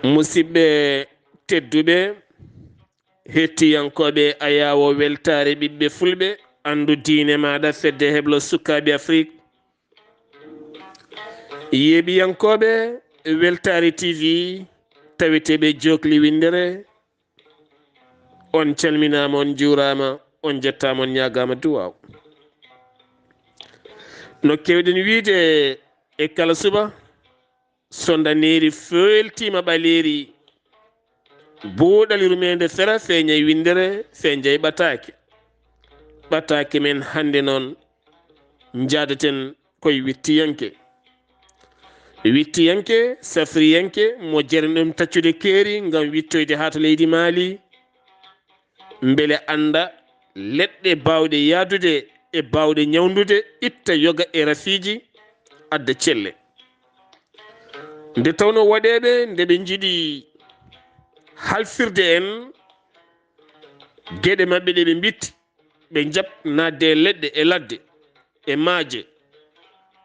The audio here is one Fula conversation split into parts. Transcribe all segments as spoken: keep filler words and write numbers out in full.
Musidɓe tedduɓe, hettiyankooɓe Ayaawo Weltaare Ɓiɓɓe Fulɓe, Anndu Diine Maaɗa, Fedde Heblo Sukaaɓe Afrik, yeeɓiyankooɓe Weltaare T V, taweteeɓe Jokli Winndere, on calminaama, on njuuraama, on njettaama, on ñaagaama duwaaw. No keewɗen wiyde e kala suba, so ndaneeri feeltiima ɓaleeri, buuɗal yurmeende fera, feeñay winndere, feeñay ɓataake. Ɓataake men hannde noon, njahdaten koye wittiyanke. Wittiyanke, safriyanke, mo jeren ɗum taccude keeri ngam wittoyde haa to leydi Maali, mbele annda leɗɗe baawɗe yahdude e baawɗe ñawndude, itta yoga e rafiiji, adda celle. Nde tawnoo waɗeeɓe nde ɓe njiɗi halfirde en geɗe maɓɓe ɗe ɓe mbitti, ɓe njaɓ naatde e leɗɗe, e ladde, e maaje.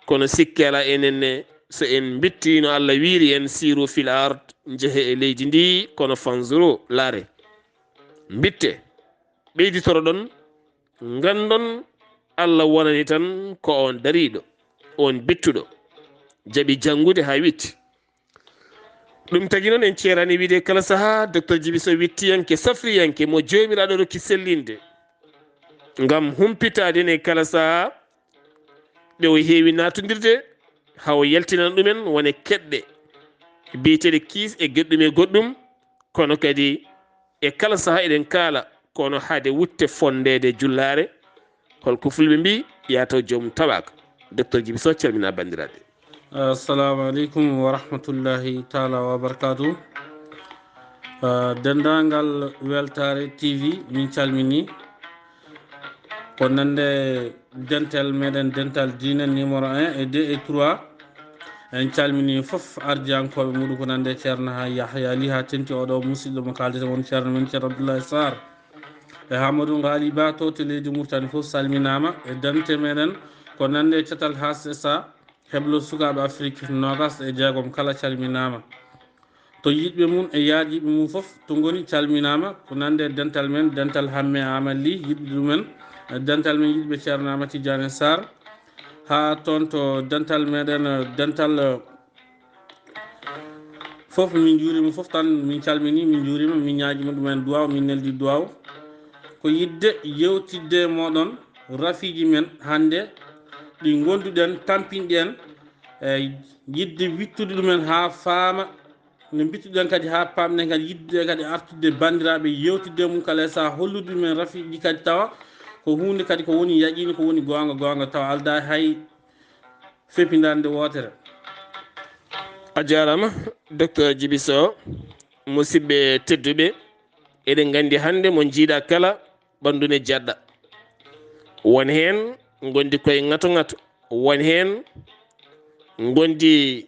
Kono sikke alaa, enen ne, so en mbitti no Allah wiiri en, "Siiru fil ard", njehe e leydi ndi, kono "fanzuru", laare. Mbitte, ɓeyditoro ɗon, nganndon Allah wonani tan ko on dariiɗo, on bittuɗo, jaɓi janngude haa witti. Ɗum tagi noon en ceeraani wiide kala sahaa, Docteur Djiby Sow wittiyanke, safriyanke, mo Joomiraaɗo rokki sellinde, ngam humpitaade en e kala sahaa ɗe o heewi naatondirde, haa o yaltinana ɗumen wone keɗɗe biyeteeɗe kiis e geɗɗum e goɗɗum, kono kadi e kala sahaa eɗen kaala, kono haade wutte fonndeede jullaare, holko fulɓe mbi, "Yaa taw joomum tawaaka." Docteur Djiby Sow, calmina banndiraaɓe. Assalamu aleykum wa rahmatullahi taala wa barakatuh. Ah, denndaangal Weltaare T V, min calmini. Ko nande dental meɗen, dental diine numéro un et deux et trois. En calmini fof ardiyankooɓe muɗum ko nande Ceerno Yahya Ly haa tenti oɗo musidɗo mo kaalden won Ceerno men Ceerno Abdoulaye Sarr. E Hamadou Ngali Ba to, to leydi Mauritanie fof salminaama. E dente meɗen ko nande catal H S A, heblo sukaaɓe Afrik noogas e jeegom kala calminaama. To yiɗɓe mum e yaajiiɓe mum fof to ngoni calminaama, ko nande dental men, dental Hamme Amal Ly, yiɗɓe ɗumen, dental men yiɗɓe Ceerno Amadou Tidiane Sarr, haa toon to dental meɗen, dental, eh, fof min njuuriima fof tan, min calmini, min njuuriima, min ñaagiima ɗumen duwaaw, min neldi duwaaw. Ko yiɗde yewtidde e mooɗon rafiiji men hannde ɗi ngonduɗen, tampinɗi en, e yiɗde wittude ɗumen haa faama, no mbittuɗen kadi haa paamɗen kadi yiɗde kadi artude banndiraaɓe, yewtidde mum kala e sahaa, hollude ɗumen rafiiji kadi tawa ko huunde kadi ko woni yaqiini, ko woni goonga, goonga tawa aldaa hay fepindande wootere. A jaaraama, Docteur Djiby Sow. Musidɓe tedduɓe, eɗen nganndi hannde mo njiiɗa kala ɓanndu ne jaɗɗa. Won heen ngondi koye ŋato ŋato, won heen ngondi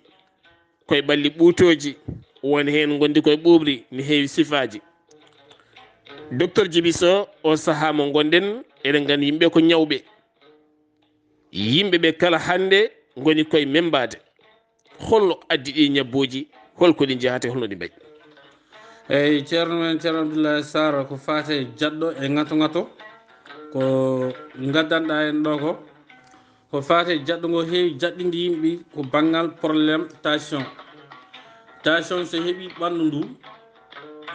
koye ɓalli ɓuutooji, won heen ngondi koye ɓuuɓri, ne heewi sifaaji. Docteur Djiby Sow, o sahaa mo ngonɗen, eɗen nganndi yimɓe ko ñawɓe. Yimɓe ɓe kala hannde ngoni koye membaade. Holno addi ɗi ñabbuuji? Holko ɗi njahata? Holno ɗi mbaɗi? Eyi, ceerno men, Ceerno Abdoulaye Sarr, ko faate jaɗɗo e ŋato ŋato, ko ngaddanɗa en ɗo ko, ko faate jaɗɗo ngo heewi jaɗɗinde yimɓe ko banngal problème tension. Tension so heɓi ɓanndu ndu,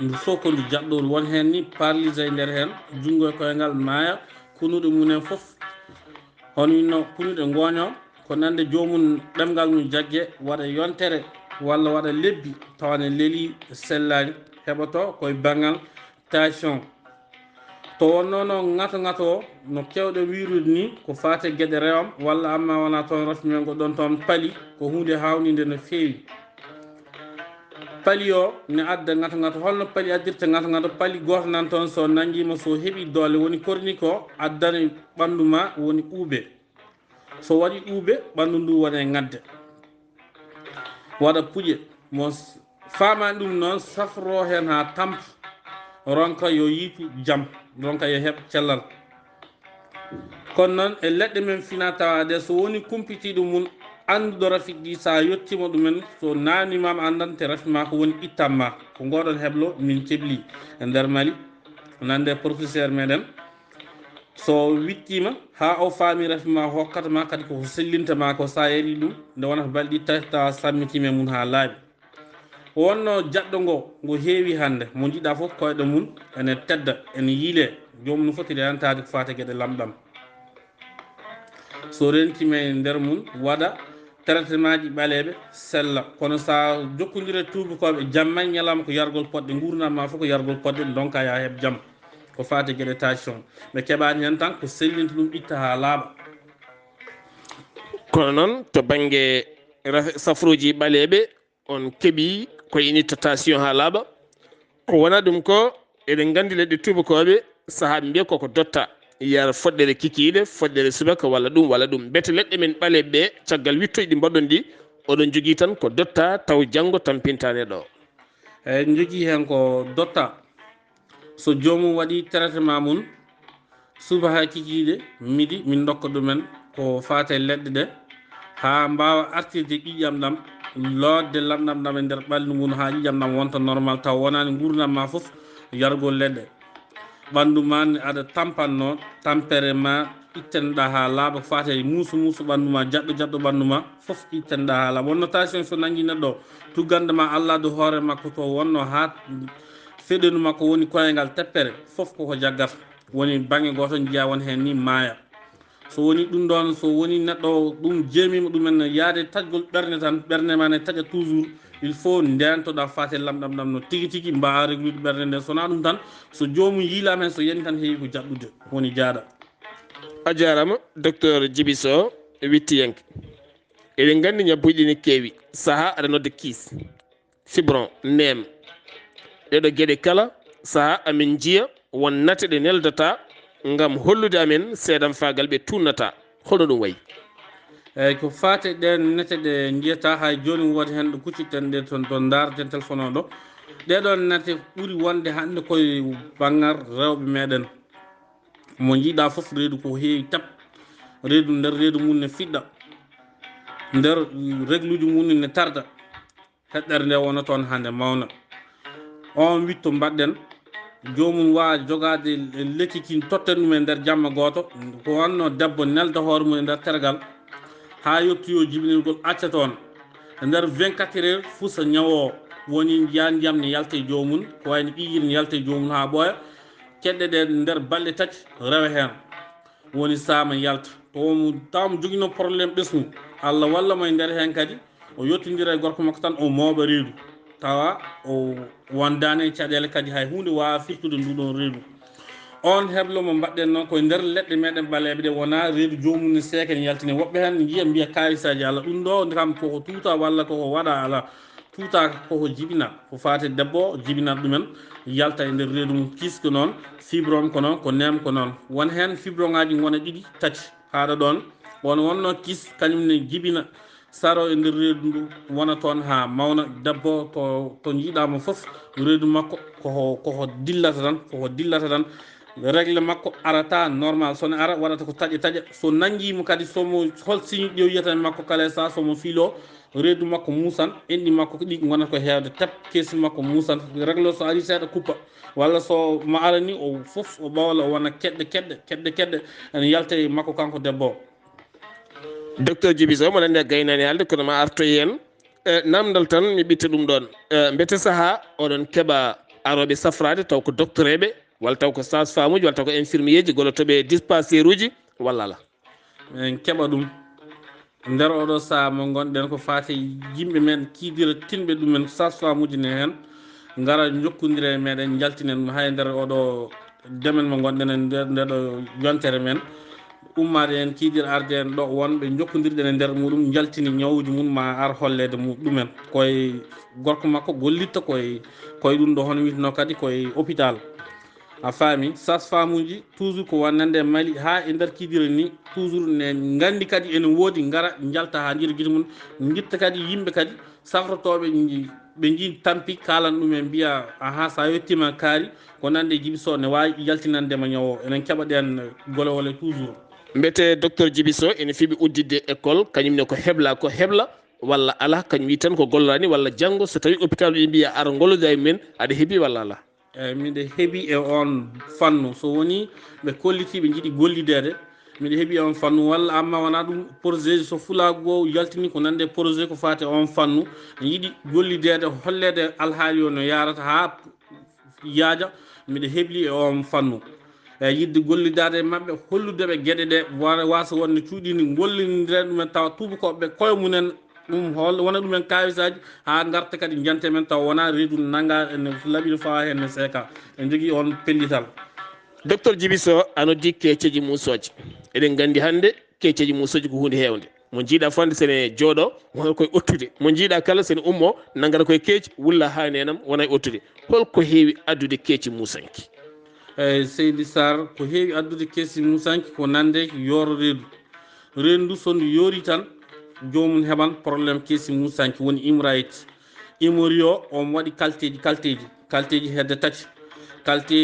ndu fof ko ndu jaɗɗo, won heen ni paralysé e nder heen, junngo e koyngal maaya, kunuɗe mum en fof. Hono winno kunuɗe ngooño, ko nande joomum ɗemngal mum jagge, waɗa yontere walla waɗa lebbi tawa ne leli sellaani, heɓoto koye banngal tension. To wonno noon ŋato ŋato o, no keewɗen wiirude ni, ko faate geɗe rewam walla amma wona toon rafmi men goɗɗon toon pali, ko huunde haawninde no feewi. Pali o ne adda ŋato ŋato. Holno pali addirta ŋato ŋato? Pali gooto nan toon so nanngiima, so heɓi doole, woni korni ko addani ɓanndu ma woni uube. So waɗi uube, ɓanndu ndu wone ŋadde. Waɗa puƴe. Mo s-, faamaani ɗum noon, safro heen haa tampa. Ronka yo yiitu jam. Ronka yo heɓ cellal. Kono noon, e leɗɗe men fina tawa ɗe, so woni kumpitiiɗo mum annduɗo rafiji ɗi, so a yettiima ɗumen, so naamniima ma, anndante rafi ma ko woni ittan ma. Ko ngoɗon heblo min kebli e nder Mali, nande professeur meɗen. So wittiima haa o faami rafi ma, hokkata ma kadi ko sellinta ma ko, so a yari ɗum, nde wonata balɗe ɗiɗi, tawi a sammitiima e mum haa laaɓi. O wonno jaɗɗo ngo, ngo heewi hannde. Mo njiɗa fof, koyɗe mum ene tedda, ene yiile. Joomum no foti renataade ko faati e geɗe lamɗam. So rentiima e nder mum, waɗa traitement ji ɓaleeɓe, sella. Kono so a jokkondire tuubakooɓe, jamma e ñalawma ko yargol poɗɗe, nguurndam ma fof ko yargol poɗɗe, ndonka ya heɓ jam. Ko faati e geɗe tension, ɓe keɓaani heen tan ko sellinta ɗum, itta haa laaɓa. Kono noon, to bannge rafe-, safruuji ɓaleeɓe, on keɓi ko initta tension haa laaɓa. Ko wona ɗum ko, eɗen nganndi leɗɗe tuubakooɓe, sahaa ɓe mbiya koko dotta, yara foɗɗere kikiiɗe, foɗɗere subaka, walla ɗum, walla ɗum. Mbete leɗɗe men ɓaleeɓe ɓe, caggal wittoy ɗi mbaɗon ɗi, oɗon njogii tan ko dotta, taw janngo tampintaane ɗo? Eɗen njogii heen ko dotta. So joomum waɗi traitement mum, subaka, kikiiɗe, midi, min ndokka ɗumen ko faati e leɗɗe ɗe, haa mbaawa artirde ƴiiƴam ɗam, lootde lamɗam ɗam e nder ɓalndu ngun, haa ƴiiƴam ɗam wonta normal, taw wonaani nguurndam ma fof yargol leɗɗe. Ɓanndu ma ne aɗa tampannoo, tampere ma ittanɗa haa laaɓa, ko faati e muusu muusu ɓanndu ma, jaɗɗo jaɗɗo ɓanndu ma, fof ittanɗa haa laaɓa. Wonno tension so nanngi neɗɗo, tuggande ma Allah dow hoore makko to wonno haa feɗenu makko woni koyngal teppere, fof koko jaggata. Woni bannge gooto, njiya won heen ni maaya. So woni ɗum ɗoon, so woni neɗɗo o ɗum jeemima ɗumen, yaade taƴgol ɓernde tan, ɓernde ma ne taƴa toujours, il faut ndeentoɗa faate lamɗam ɗam no tigi tigi, mbaawa reglude ɓernde nde. So wonaa ɗum tan, so joomum yiilaama heen, so yani tan heewi ko jaɗɗude, woni jaaɗa. A jaaraama, Docteur Djiby Sow, wittiyanke. Eɗen nganndi ñabbuuji ɗi ne keewi, sahaa aɗa nodda kiis, fibron, neem. Ɗeɗo geɗe kala, sahaa amin njiya won nate ɗe neldata ngam hollude amen seedamfaagal ɓe tuunnata. Hono ɗum wayi? Eeyi, ko faati e ɗeen nete ɗe njiyata, hay jooni woodi heen ɗo kucciten ɗe toon, ɗo ndaareten téléphone o ɗo. Ɗee ɗoon nete ɓuri wonde hannde koye banngal rewɓe meɗen. Mo njiɗa fof, reedu ko heewi tep, reedu nder reedu mum ne fiɗɗa, nder regluuji mum ne tarda. Heɗɗere nde wona toon hannde mawna. On witto mbaɗɗen, joomum waawa jogaade lekki kin, totten ɗum e nder jamma gooto, ko wonno debbo nelda hoore mum e nder tergal, haa yettoyo jibinirgol, acca toon. E nder vingt-quatre heures, fusa ñawo o, woni njiya ndiyam ne yalta e joomum, ko wayno ƴiƴiri ne yalta e joomum haa ɓooya, keɗɗe ɗe nder balɗe tati rewa heen. Woni saama yalta. To mo, tawa mo jogino problème ɓesngu, Allah walla mo e nder heen kadi, o yettondira e gorko makko tan, o mooɓa reedu. Tawa o wondaani e caɗeele kadi, hay huunde waawa firtude ndu ɗoon reedu. On heblo mo mbaɗɗen noon koye nder leɗɗe meɗen ɓaleeɓe ɗe, wona reedu joomum ne seeka ne yaltine. Woɓɓe heen njiya mbiya kaalisaaji alaa. Ɗum ɗo kam koko tuuta walla koko waɗa alaa. Tuutaaka, koko jibina. Ko faati debbo o, jibinat ɗumen, yalta e nder reedu mum. Kiis ko noon, fibrom ko noon, ko neem ko noon. Won heen fibroŋaaji ngona ɗiɗi, tati, haaɗa ɗoon. Won wonno kiis, kañum ne jibina, saro e nder reedu ndu, wona toon haa mawna. Debbo to, to njiɗaama fof, reedu makko koko, koko dillata tan, koko dillata tan. Règle makko arata normal, so ne ara waɗata ko taƴa taƴa. So nanngiimo kadi, so mo hol signe ɗi o yiyata e makko kala e saha, so mo filo, reedu makko muusan, enɗi makko ɗi ngonata ko heewde tep, keesi makko muusan, règle so ari seeɗa kuppa, walla so mo arani o fof o ɓawla, o wona keɗɗe keɗɗe, keɗɗe keɗɗe ene yalta e makko kanko debbo o. Docteur Djiby Sow, mo nande a gaynaani haalde, kono ma artoy heen. E, namdal tan mi ɓitta ɗum ɗoon. E, mbete sahaa oɗon keɓa arooɓe safraade taw ko doctoreeɓe, walla taw ko sage-femme uji, walla taw ko infirmier ji, golotooɓe e dispensaire uji, walla alaa? En keɓa ɗum. Nder oɗo sahaa mo ngonɗen, ko faati yimɓe men kiidira tinɓe ɗumen, sage-femme uji ne heen, ngara njokkondira e meɗen, njaltinen ɗum. Hay nder oɗo domaine mo ngonɗen e nder, nder ɗo yontere men, ummaade en, kiidira arde en ɗo, wonɓe njokkondirɗen e nder muɗum, njaltini ñawuuji mum, ma ar holleede mu-, ɗumen. Koye gorko makko gollitta koye, koye ɗum ɗo, hono wiyeteno kadi koye hôpital. A faami, sage-femme uji toujours ko wonande e Mali haa e nder kiidira ni, toujours ne nganndi kadi ene woodi, ngara njalta haa njiira gite mum, ngitta kadi yimɓe kadi safrotooɓe nji-, ɓe njii tampi, kaalan ɗumen, mbiya, "Ahaa, so a yettiima kaari, ko nande e Djiby Sow, ne waawi yaltinande ma ñawo o." Enen keɓa ɗeen gole wole toujours. Mbete docteur Djiby Sow ene fiɓi udditde école, kañum ne ko hebla, ko hebla walla ala, kañum wi tan ko gollani walla janngo so tawi hôpital ɓe mbiya ara ngolloda e mumen, aɗa heɓi walla ala? Eyyi, miɗo heɓi e on fannu. So woni ɓe kolliti ɓe njiɗi gollideede, miɗo heɓi e on fannu walla, amma wona ɗum projet so fulaagu o yaltini ko nande projet ko faati e on fannu, ɓe njiɗi gollideede, holleede alhaali o no yaarata haa yaaja, miɗo hebli e on fannu. E yiɗde gollidaade e maɓɓe, hollude ɓe geɗe ɗe wa-, waasa wonde cuuɗiinde, ngollindira ɗumen tawa tuubakooɓe koye mumen, ɗum hol-, wona ɗumen kaawisaaji, haa ngarta kadi njante men tawa wona reedu nannga ene laɓi no fawa heen ne seeka. En njogii on pellital. Docteur Djiby Sow, a noddi keeceeji muusooje. Eɗen nganndi hannde keeceeji muusooje ko huunde heewnde. Mo njiiɗa fande sene jooɗo, wona koye ottude. Mo njiiɗa kala sene ummo, nanngata koye keeci, wulla haa neenam, wona e ottude. Holko heewi addude keeci muusanki? Eyyi, seydi Sarr, ko heewi addude keeci muusanki ko nande yooro reedu. Reedu ndu so ndu yoori tan, joomum heɓan problème keeci muusanki, woni hémorroïde. Hémorroïde o, omo waɗi kalteeji, kalteeji, kalteeji hedde tati. Kalte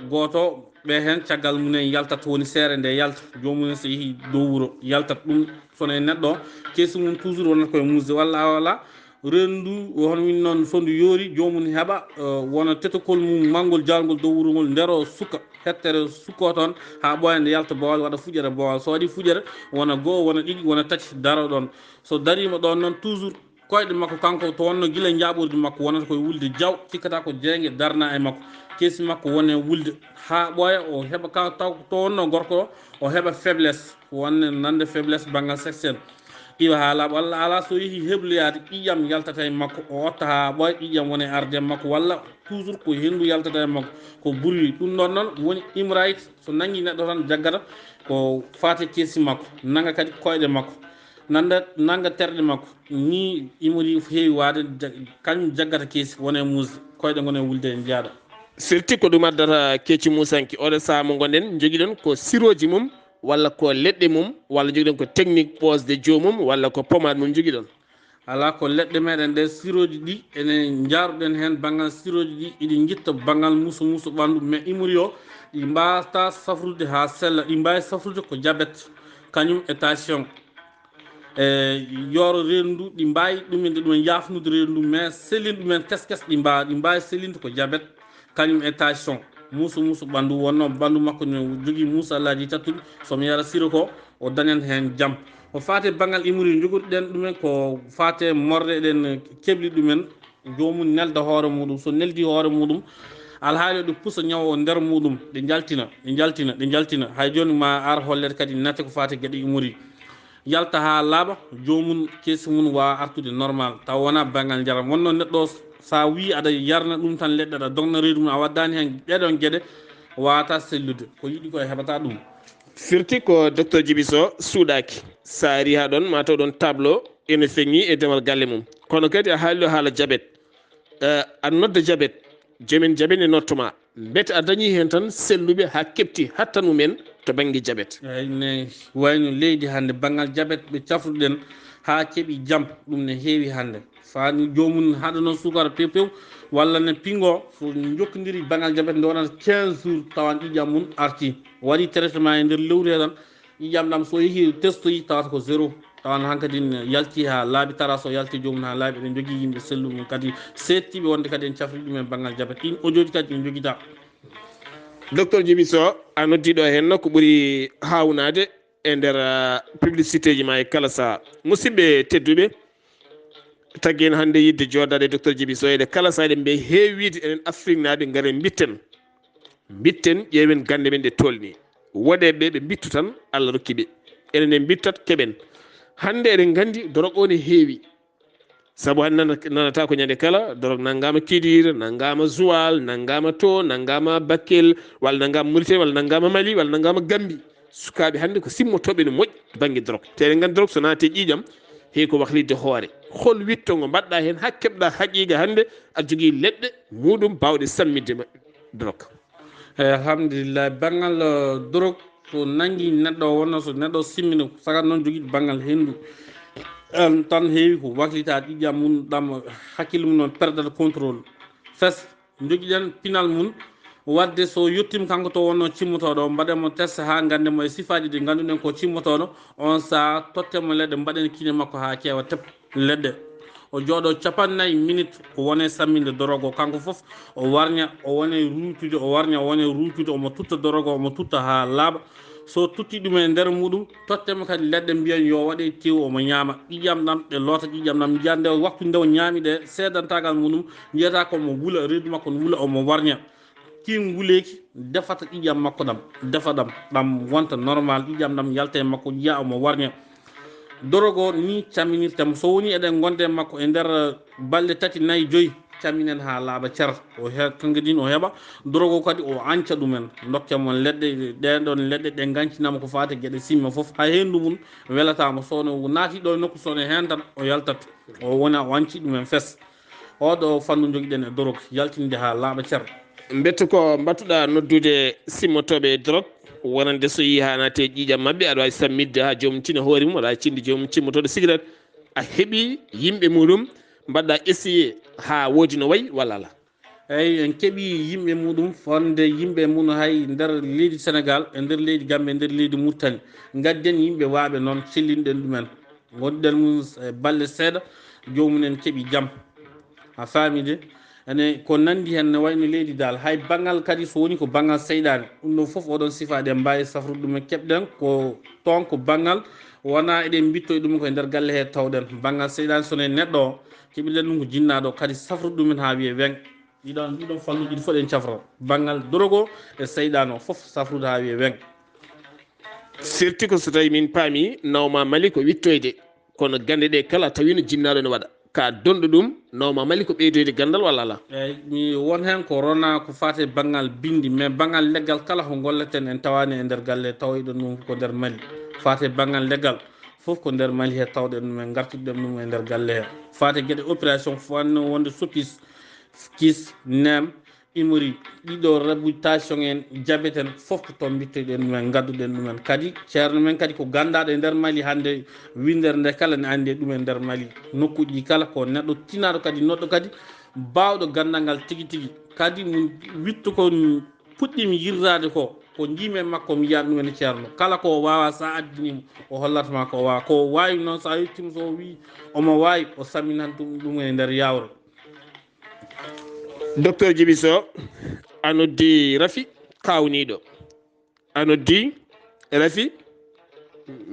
gooto, ɓe heen caggal mumen yaltat, woni seere nde yalta, joomum en so yehi dow wuro yaltat. Ɗum so ne neɗɗo, keesi mum toujours wonata koye muusde walla a wala. Reedu ndu, hono min noon, so ndu yoori, joomum heɓa, eh, wona tetokol mum manngol, jaalngol dow wuro ngol, ndero suka, hettere sukko toon, haa ɓooya nde yalta boowal, waɗa fuƴere boowal. So waɗi fuƴere, wona go'o, wona ɗiɗi, wona tati, daro ɗoon. So dariima ɗoon noon, toujours koyɗe makko kanko, to wonno gila njaaɓordi makko, wonata koye wulde jaw, cikkata ko jeynge darna e makko. Keesi makko wone wulde haa ɓooya, o heɓa ka taw to wonno gorko o, o heɓa faiblesse, wonde nande faiblesse banngal sexuel. Iwa haa laaɓa walla alaa, so yehi hebloyaade, ƴiƴam yaltata e makko, o otta haa ɓooya, ƴiƴam wone arde e makko, walla toujours ko henndu yaltata e makko, ko bruit. Ɗum ɗoon noon woni hémorroïde, so nanngi neɗɗo tan jaggata ko faate keesi makko, nannga kadi koyɗe makko, nannda, nannga terɗe makko. Ni hémorroïde heewi waade, ja-, kañum jaggata keesi, wona e muusde, koyɗe ngona e wulde, en njaaɗa. Firti ko ɗum addata keeci muusanki. Oɗo sahaa mo ngonɗen, njogiɗon ko sirooji mum, walla ko leɗɗe mum, walla njogiɗon ko technique pose de joomum, walla ko pommade mum njogiɗon? Alaa, ko leɗɗe meɗen ɗe, sirooji ɗi ene njaaruɗen heen banngal sirooji ɗi, iɗi njitta banngal musu musu ɓanndu, mais hémorroïde o, ɗi mbaawata safrude haa sella, ɗi mbaawi safrude ko diabète, kañum e tension. E yooro reedu ndu, ɗi mbaawi ɗumen, ɗumen yaafnude reedu ndu, mais sellin ɗumen teskes ɗi mbaawa, ɗi mbaawi sellinde ko diabète, kañum e tension. Muusu muusu ɓanndu, wonno ɓanndu makko no jogii muusallaaji tattuɗi, so mo yara siro ko, o dañan heen jam. Ko faate banngal hémorroïde, njogoɗen ɗumen ko faate morle, eɗen keɓli ɗumen, joomum nelda hoore muɗum. So neldi hoore muɗum, alhaali o ɗi pusa ñaw o nder muɗum, ɗe njaltina, ɗe njaltina, ɗe njaltina. Hay jooni ma ar hollede kadi nate ko faate geɗe hémorroïde. Yalta haa laaɓa, joomum keesi mum waawa artude normal, taw wonaa banngal njaram. Wonno neɗɗo o, so a wii aɗa yarna ɗum tan leɗɗe, aɗa dogna reedu mum, a waddaani heen ɗeɗon geɗe, waawata sellude. Ko yiɗi ko, heɓata ɗum. Firti ko docteur Djiby Sow suuɗaaki. So a arii haa ɗoon, ma taw ɗoon tableau ene feññi e demal galle mum. Kono kadi a haali ɗo haala diabète. Eh, a nodda diabète, joomen diabète ne nodto ma. Mbete a dañii heen tan selluɓe haa keɓti hattan mumen to bannge diabète? Eey, ne wayno leydi hannde, banngal diabète ɓe cafruɗen haa keɓi jam, ɗum ne heewi hannde. Faani joomum haɗa noon suukara pew pew, walla ne pingo, so njokkondiri banngal diabète nde wonata quinze jours, tawan ƴiƴam mum arti. Waɗi traitement e nder lewru he tan, ƴiƴam ɗam so yehi testoyi tawata ko zéro. Tawan hankadi yalti haa laabi tara, so yalti joomum haa laabi, eɗen njogii yimɓe selluɓe kadi seettiiɓe wonde kadi en cafri ɗum e banngal diabète. Ɗiin audio ji kadi en njogita. Docteur Djiby Sow, a noddi ɗo heen ko ɓuri haawnaade e nder, ah, publicité ji ma e kala sahaa. Musidɓe tedduɓe, taggi en hannde yiɗde jooɗaade e docteur Djiby Sow, eɗen kala sahaa eɗen mbiya heewi wiyde enen Afriknaaɓe ngaren mbitten. Mbitten, ƴeewen gannde men ɗe tolni. Woɗeeɓe ɓe mbittu tan, Allah rokki ɓe. Enen en mbittat, keɓen. Hannde eɗen nganndi dorog o ne heewi. Sabu hannde nana-, nanata ko ñande kala, dorog nanngaama Kidir, nanngaama Joal, nanngaama to, nanngaama Bakel, walla nanngaama Mauritanie, walla nanngaama Mali, walla nanngaama Gambie. Sukaaɓe hannde ko simmotooɓe no moƴƴi bannge dorog. Te eɗen nganndi dorog so naati e ƴiiƴam, heewi ko waklitde hoore. Hol witto ngo mbaɗɗa heen haa keɓɗa haqiiqa hannde aɗa jogii leɗɗe muɗum baawɗe sammitde ma-, dorog? Eey, alhamdulillah, banngal, eh, dorog, so nanngi neɗɗo o, wonno so neɗɗo o simmino, sagat noon jogiiɗo banngal henndu, em, tan heewi ko waklita ƴiiƴam mum ɗam, hakkille mum noon perdata contrôle. Fes, njogiɗen pinal mum, Wadde so yettiima kanko to wonno cimmotooɗo, mbaɗen mo test haa ngannden mo e sifaaji ɗi ngannduɗen ko cimmotooɗo, on sahaa totten mo leɗɗe, mbaɗen kiine makko haa keewa tep leɗɗe. O jooɗo capanɗe nayi minutes, o wone samminde dorogo. Kanko fof o warña, o wone ruutude, o warña, o wone ruutude, omo tutta dorogo, omo tutta haa laaɓa. So tutti ɗum e nder muɗum, totten mo kadi leɗɗe, mbiyen yo waɗe teewu, omo ñaama. Ƴiƴam ɗam, ɗe loota ƴiƴam ɗam, njiya nde waktu nde o ñaami ɗe, seedantaagal muɗum, njiyata ko omo wula, reedu makko no wula, omo warña. Kin wuleeki, defata ƴiƴam makko ɗam, defa ɗam, ɗam wonta normal, ƴiƴam ɗam yalta e makko, njiya omo warña. Dorogo ni camminirta mo. So woni eɗen ngonde e makko e nder, eh, balɗe tati, nayi, joyi, camminen haa laaɓa cer. O he-, kanko din o heɓa. Dorogo kadi o anca ɗumen. Ndokken mon leɗɗe, ɗen ɗon leɗɗe ɗe ngancina mo ko faati geɗe simme fof. Hay henndu mum welata mo. So no naati ɗo e nokku, so no heen tan o yaltat. O wona o anci ɗumen fes. Oɗo fannu njogiɗen e dorogo, yaltinde haa laaɓa cer. Mbettu ko mbattuɗa noddude simmotooɓe e dorog, wonande so yii haa naati e ƴiiƴam maɓɓe, aɗa waawi sammitde haa joomum tina hoore mum, aɗa waawi cindi joomum cimmotooɗo sigaret. A heɓi yimɓe muɗum, mbaɗɗa essayé haa woodi no wayi walla alaa? Eyi, en keɓi yimɓe muɗum, wonde yimɓe mum hay nder leydi Senegal, e nder leydi Gambie, e nder leydi Mauritanie. Ngadden yimɓe waaɓe noon, cellinɗen ɗumen. Ngonɗen mum e balɗe seeɗa, joomum en keɓi jam. A faami de? Ene ko nanndi heen ne wayno leydi dal. Hay banngal kadi so woni ko banngal seyɗaane. Ɗum ɗon fof oɗon sifa eɗen mbaawi safrude ɗum e keɓɗen ko toon ko banngal wona eɗen mbittoyi ɗum ko e nder galle he tawɗen. Banngal seyɗaane so ne neɗɗo o, keɓirɗen ɗum ko jinnaaɗo o kadi safrude ɗum en haa wiye weŋ. Ɗiɗon, ɗiɗon fannuuji ɗi fof ɗen cafra. Banngal dorogo e seyɗaane o fof safrude haa wiye weŋ. Sirti ko so tawi min paami nawma Mali ko wittoyde, kono gannde ɗe kala tawino jinnaaɗo ne waɗa. Ka donɗo ɗum, nawma Mali ko ɓeydoyde ganndal walla alaa? Eyi, mi won heen ko rona ko faati e banngal binndi, mais banngal leggal kala ko ngolleten en tawaani e nder galle tawoyɗo ɗum ko nder Mali. Faati e banngal leggal fof ko nder Mali he tawɗen ɗum en ngartirɗen ɗum e nder galle he. Faati e geɗe opération fof wonno wonde sopis, kis, nem, imori, ɗiɗo réhabilitation en, jabet en, fof ko toon mbittoɗen ɗumen, ngadduɗen ɗumen. Kadi ceerno men kadi ko ganndaɗo e nder Mali hannde, winndere nde kala ne anndi e ɗumen nder Mali. Nokkuuji ɗi kala ko neɗɗo tinaɗo kadi, noɗɗo kadi, baawɗo ganndal ngal tigi tigi. Kadi mo witto ko puɗɗimi yirdaade ko, ko njiimi e makko mi yiyaani ɗum ene ceerno. Kala ko o waawa so a addinii mo, o hollata ma ko o waawa. Ko o waawi noon so a yettiima so o wii omo waawi, o samminanta ɗum, ɗum e nder yaawre. Docteur Djiby Sow, a noddi rafi kaawniiɗo. A noddi rafi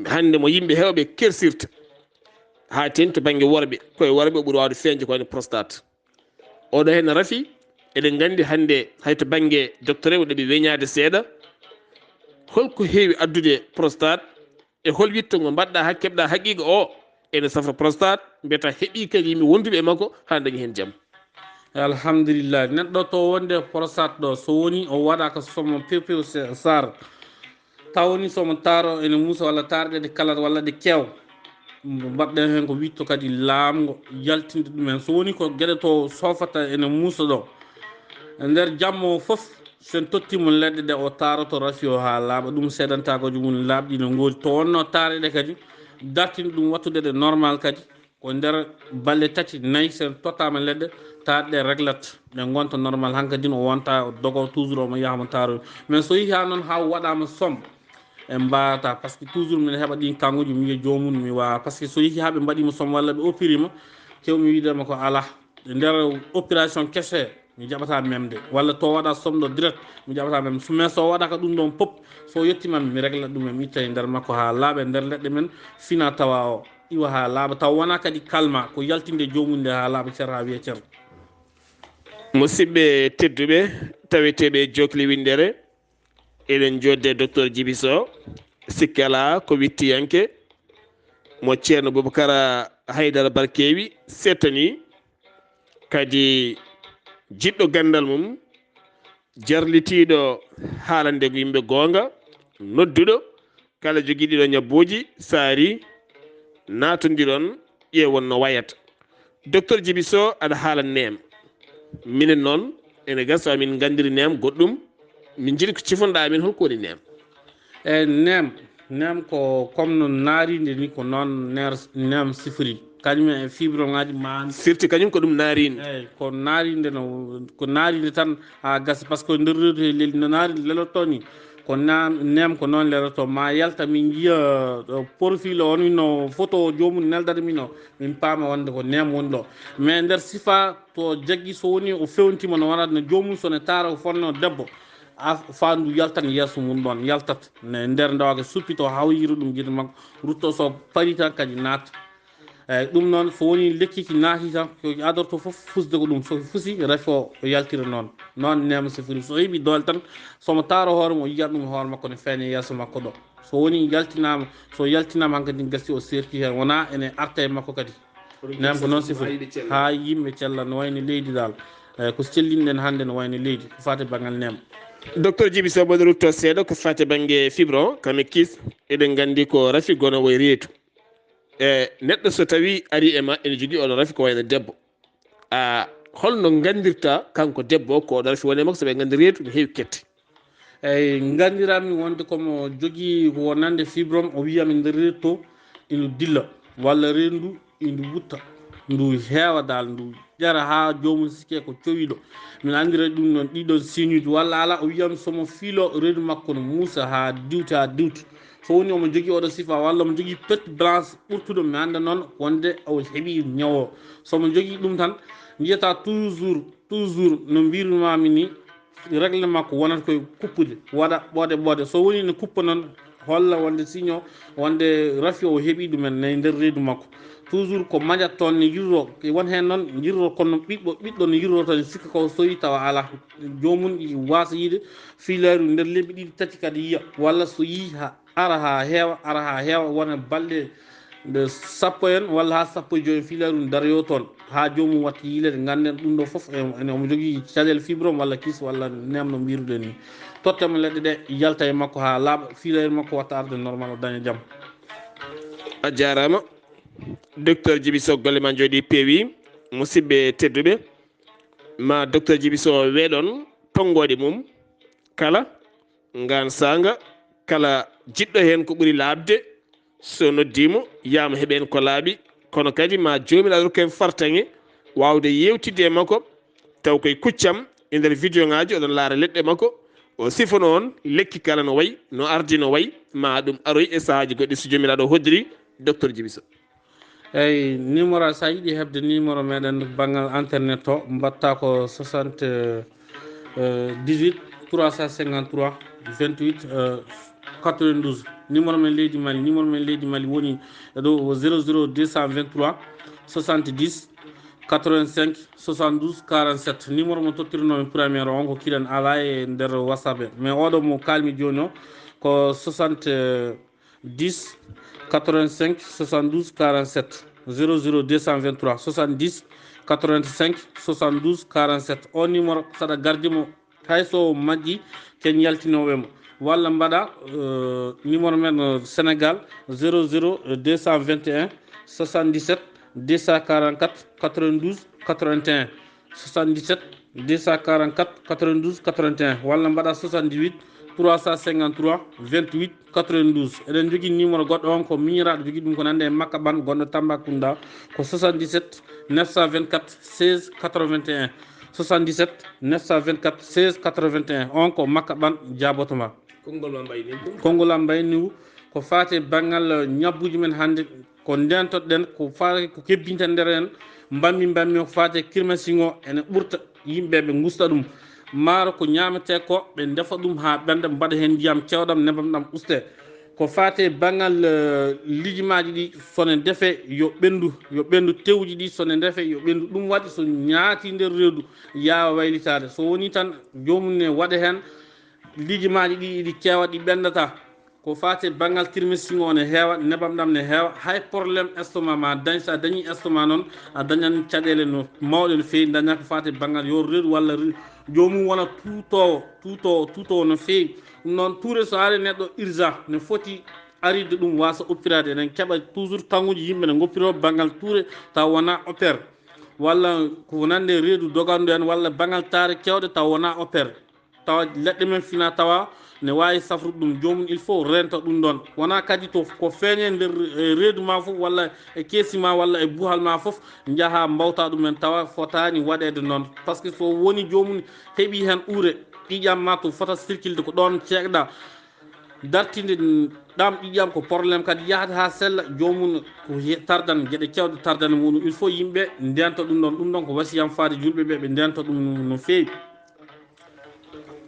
hannde mo yimɓe heewɓe kersirta. Haa teeŋti to bannge worɓe, koye worɓe o ɓuri waawde feeñde ko woni prostate. Oɗo heen rafi, eɗen nganndi hannde hay to bannge docteur o ɗeɓi weñaade seeɗa. Holko heewi addude prostate? E hol witto ngo mbaɗɗa haa keɓɗa haqiiqa o ene safra prostate, mbiyata heɓi kadi yimɓe wonduɓe e makko haa dañi heen jam? Alhamdulillah, neɗɗo to wonde prostate ɗo, so woni o waɗaka somo pew pew se-, sar, taw woni somo taaro ene muusa walla taarɗe ɗe kalat walla ɗe keew, mbaɗɗen heen ko witto kadi laamgo yaltinde ɗumen. So woni ko geɗe to sofata ene muusa ɗo, e nder jamma o fof, so en totti mo leɗɗe ɗe o taaroto rafi o haa laaɓa, ɗum seedantaagoji mum laaɓɗi no ngoodi. To wonno taarɗe ɗe kadi, dartini ɗum wattude ɗe normal kadi, ko nder balɗe tati, nayi, so en tottaama leɗɗe, taarɗe ɗe reglat, ɗe ngonta normal. Hankadin o wonta, o dogo toujours, omo yaha mo taaro. Mais so yehi haa noon haa waɗaama somme, en mbaawata, parce que toujours min heɓa ɗin kanguji, mi wiya joomum, mi waawa. Parce que so yehi haa ɓe mbaɗi mo somme walla ɓe opéré mo, kew mi wiide ma ko alaa. E nder opération kese, mi jaɓata memde. Walla to waɗa somme ɗo direct, mi jaɓata memde. So, mais so waɗaka ɗum ɗon pop, so yettima, mi regla ɗum, mi itta e nder makko haa laaɓa e nder leɗɗe men fina tawa o iwa haa laaɓa. Taw wona kadi kalma, ko yaltinde joomum nde haa laaɓa cer haa wiya cer. Musidɓe tedduɓe, taweteeɓe e Jokli Winndere, eɗen jooɗde e Docteur Djiby Sow, sikke alaa ko wittiyanke mo Ceerno Boubacar Haydara Barkewi settani, kadi jiɗɗo ganndal mum, jarlitiiɗo haalande ko yimɓe goonga, nodduɗo kala jogiiɗo ñabbuuji, saari, naatondiron, ƴeewon no wayata. Docteur Djiby Sow, aɗa haala neem. Minen noon, ene gasa min nganndiri neem goɗɗum. Min njiɗi ko cifonɗa min, holko woni neem? E neem, neem ko comme no naarinde ni, ko noon ner-, neem sifori. Kañum e fibrome aji ma. Sirti kañum ko ɗum naariinde. Eeyi, ko naariinde no, ko naariinde tan haa gasa, par ce que nder reedu he leli no naariinde lelotoo ni. Ko na-, neem ko noon lelotoo. Ma yalta min njiya, ɗo profil o, on wino photo o joomum neldata min o, min paama wonde ko neem woni ɗo. Mais nder sifa to jaggi, so woni o fewntima no wonata no joomum, so ne taara o fonno debbo, a faandu yaltan yeeso mum ɗon, yaltat ne nder ndewaka suppito hawyira ɗum gite makko, rutto so pari tan kadi naata. Eeyi, ɗum noon, so woni lekki ki naati tan, ko ki adorto fof fusde ko ɗum. So fusi, rafi o, o yaltira noon. Noon neema sifori. So heɓi doole tan, somo taaro hoore mum, o yiyat ɗum e hoore makko, ne feeña yeeso makko ɗo. So woni yaltinaama, so yaltinaama hankadi gasi o serti heen, wonaa ene arta e makko kadi. Neema ko noon sifori. Haa yimɓe cella, no wayno leydi dal. Eeyi, ko sellinɗen hannde no wayno leydi, ko faati banngal neema. Docteur Djiby Sow, mboɗo rutto seeɗa ko faati bannge fibro, kame kis, eɗen nganndi ko rafi gono woy reedu. E neɗɗo so tawi ari e ma ene jogii oɗo rafi ko wayno debbo, a holno nganndirta kanko debbo o ko oɗo rafi woni e makko, sabu e nganndi reedu ne heewi kette? Eyi, nganndiranmi wonde komo jogii ko wonande fibrome, o wiyami nder reedu to ino dilla, walla reedu ndu ino wutta, ndu heewa dal, ndu ƴara haa joomum sikke ko cowiɗo. Min anndira ɗum noon ɗiɗon signe uji, walla ala, o wiyami somo fiilo reedu makko no muusa haa diwti, haa diwti. So woni omo jogii oɗo sifa, walla omo jogii perte blanche ɓurtuɗo, mi annda noon wonde o heɓii ñawo. So omo jogii ɗum tan, njiyata toujours, toujours no mbirumami ni, règle makko wonata koye kuppude, waɗa ɓoɗe ɓoɗe. So woni ne kuppa noon, holla wonde signe o, wonde rafi o heɓii ɗumen ne nder reedu makko. Toujours ko maƴat toon ne yirro, won heen noon yirro kono ɓiɗɗo, ɓiɗɗo ne yirro tan sikka ko soyi tawa ala. Joomum i wasa yiide fiilaaru nder lebbi ɗiɗi tati kadi yiya, walla so yii ha ara ha heewa, ara ha heewa, wona balɗe nde sappo en walla ha sappo e joyi en fiilaaru daroyo toon, ha joomum watta yiileede. Ngannden ɗum ɗo fof en, en omo jogii caɗeele fibrome walla kis walla neem no mbiruɗen ni. Tottemo leɗɗe ɗe yalta e makko ha laaɓa, fiilaaru makko watta arde normal, o daña jam. A jaaraama, Docteur Djiby Sow, golle ma njooɗi peewi. Musidɓe tedduɓe, ma Docteur Djiby Sow weeɗon tonngooɗe mum kala ngaan saanga, kala jiɗɗo heen ko ɓuri laaɓde, so noddiimo, yaama heɓeen ko laaɓi, kono kadi ma Joomiraaɗo rokku en fartaŋŋe waawde yeewtidde e makko, taw koye kuccam e nder vidéo ŋaaji, oɗon laara leɗɗe makko, o sifano on lekki kala no wayi, no ardi no wayi, ma ɗum aroy e sahaaji goɗɗi so Joomiraaɗo hoddiri, Docteur Djiby Sow. Eyi, numéro, so a yiɗi heɓde numéro meɗen banngal internet o, mbaɗta ko soixante, euh, dix-huit, trois cent cinquante-trois, vingt-huit, euh, quatre-vingt-douze. Numéro men leydi Mali, numéro men leydi Mali woni e dow zéro zéro deux cent vingt-trois, soixante-dix, quatre-vingt-cinq, soixante-douze, quarante-sept. Numéro mo tottirnomi premier o, on ko kiɗen ala e nder WhatsApp he. Mais oɗo mo kalmi jooni o ko soixante, dix, quatre-vingt-cinq, soixante-douze, quarante-sept, zéro zéro deux cent vingt-trois, soixante-dix, quatre-vingt-cinq, soixante-douze, quarante-sept. O numéro, saɗa gardi mo, hay so majji, ken yaltinoɓe mo. Walla mbaɗa, euh, numéro men, euh, Sénégal, zéro zéro deux cent vingt et un, soixante-dix-sept, deux cent quarante-quatre, quatre-vingt-douze, quatre-vingt-un. Soixante-dix-sept, deux cent quarante-quatre, quatre-vingt-douze, quatre-vingt-un, walla mbaɗa soixante-dix-huit, trois cent cinquante-trois, vingt-huit, quatre-vingt-douze. Eɗen jogii numéro goɗɗo, on ko miñiraaɗo jogii ɗum ko nande e Makka Ɓan, gonɗo Tambacounda, ko soixante-dix-sept, neuf cent vingt-quatre, seize, quatre-vingt-un. Soixante-dix-sept, neuf cent vingt-quatre, seize, quatre-vingt-un. On ko Makka Ɓan, jaaboto ma. Konngol ma mbayni ko? Konngol am mbayni ko faati e banngal ñabbuuji men hannde. Ko ndeentoɗen, ko faati, ko kebbinta nder en, mbammi, mbammi, ko faati e kirmasiŋ o, ene ɓurta yimɓe ɓe ngusta ɗum. Maaro ko ñaametee ko, ɓe ndefa ɗum haa ɓennda, mbaɗa heen ndiyam keewɗam, nebam ɗam ustee. Ko faati e banngal, eh, lijimaaji ɗi, so ne ndefe yo ɓenndu, yo ɓenndu tewuji ɗi, so ne ndefe yo ɓenndu. Ɗum waɗi so ñaati nder reedu, yaawa waylitaade. So woni tan, joomum ne waɗa heen lijimaaji ɗi, ɗi keewa, ɗi ɓenndata. Ko faati e banngal kirmasiŋ o ne heewa, nebam ɗam ne heewa, hay problème estomac ma dañ, so a dañii estomac noon, a dañan caɗeele no mawɗe no feewi, daña ko faati e banngal yo reedu walla re-, joomum wona tuutoowo, tuutoowo, tuutoowo no feewi. Ɗum noon, tuure so ari neɗɗo urgent, ne foti arirde ɗum waasa oppiraade. Eɗen keɓa toujours kaŋŋuuji yimɓe ne ngoppiroo banngal tuure taw wonaa opère, walla ko nande reedu dogandu en, walla banngal taare keewɗe taw wonaa opère. Tawa leɗɗe men fina tawa ne waawi safrude ɗum, joomum il faut renta ɗum ɗon. Wona kadi to ko feeñe nder, e reedu ma fof, walla e keesi ma, walla e buhal ma fof, njaha mbawta ɗum en, tawa fotaani waɗeede noon. Parce que so woni joomum heɓi heen ure, ƴiƴam ma to fota circulde ko ɗoon ceeɗa. Dartinde ɗam ƴiƴam ko problème kadi, yahata haa sella, joomum ko ye-, tardan, geɗe cewɗe tardan muɗum. Il faut yimɓe ndenta ɗum ɗon. Ɗum ɗon ko wasiyam faade julɓe ɓe, ɓe ndenta ɗum no, no feewi.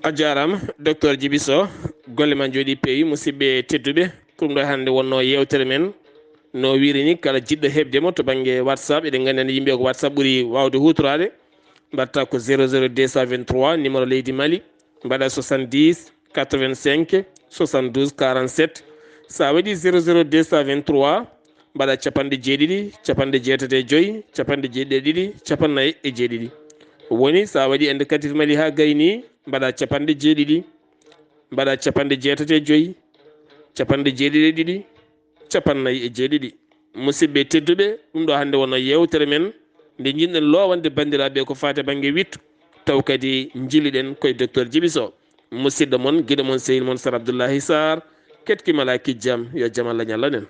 A jaaraama, Docteur Djiby Sow, golle ma njooɗii peewi. Musidɓe tedduɓe, ko ɗum ɗo hannde wonnoo yeewtere men. No wiiri ni, kala jiɗɗo heɓde mo to bannge WhatsApp, eɗen nganndi hannde yimɓe ko WhatsApp ɓuri waawde huutoraade. Mbaɗta ko zéro zéro deux cent vingt-trois, numéro leydi Mali, mbaɗa soixante-dix quatre-vingt-cinq soixante-douze quarante-sept. So a waɗi zéro zéro deux cent vingt-trois, mbaɗa capanɗe jeeɗiɗi, capanɗe jeetati e joy, capanɗe jeeɗiɗi e ɗiɗi, capanɗe nayi e jeeɗiɗi. Woni so a waɗi indicatif Mali haa gayni, mbaɗa capanɗe jeeɗiɗi, mbaɗa capanɗe jeetati e joy, capanɗe jeeɗiɗi e ɗiɗi, capanɗe nayi e jeeɗiɗi. Musidɓe tedduɓe, ɗum ɗo hannde wonno yeewtere men, nde njiɗɗen loowande banndiraaɓe ko faati bannge wittu, taw kadi njilliɗen koye Docteur Djiby Sow. Musidɗo mon, giɗo mon, sehil mon, Sar Abdoullahi Sarr, keɗki mala kijjam, yo jam Allah ñallan en.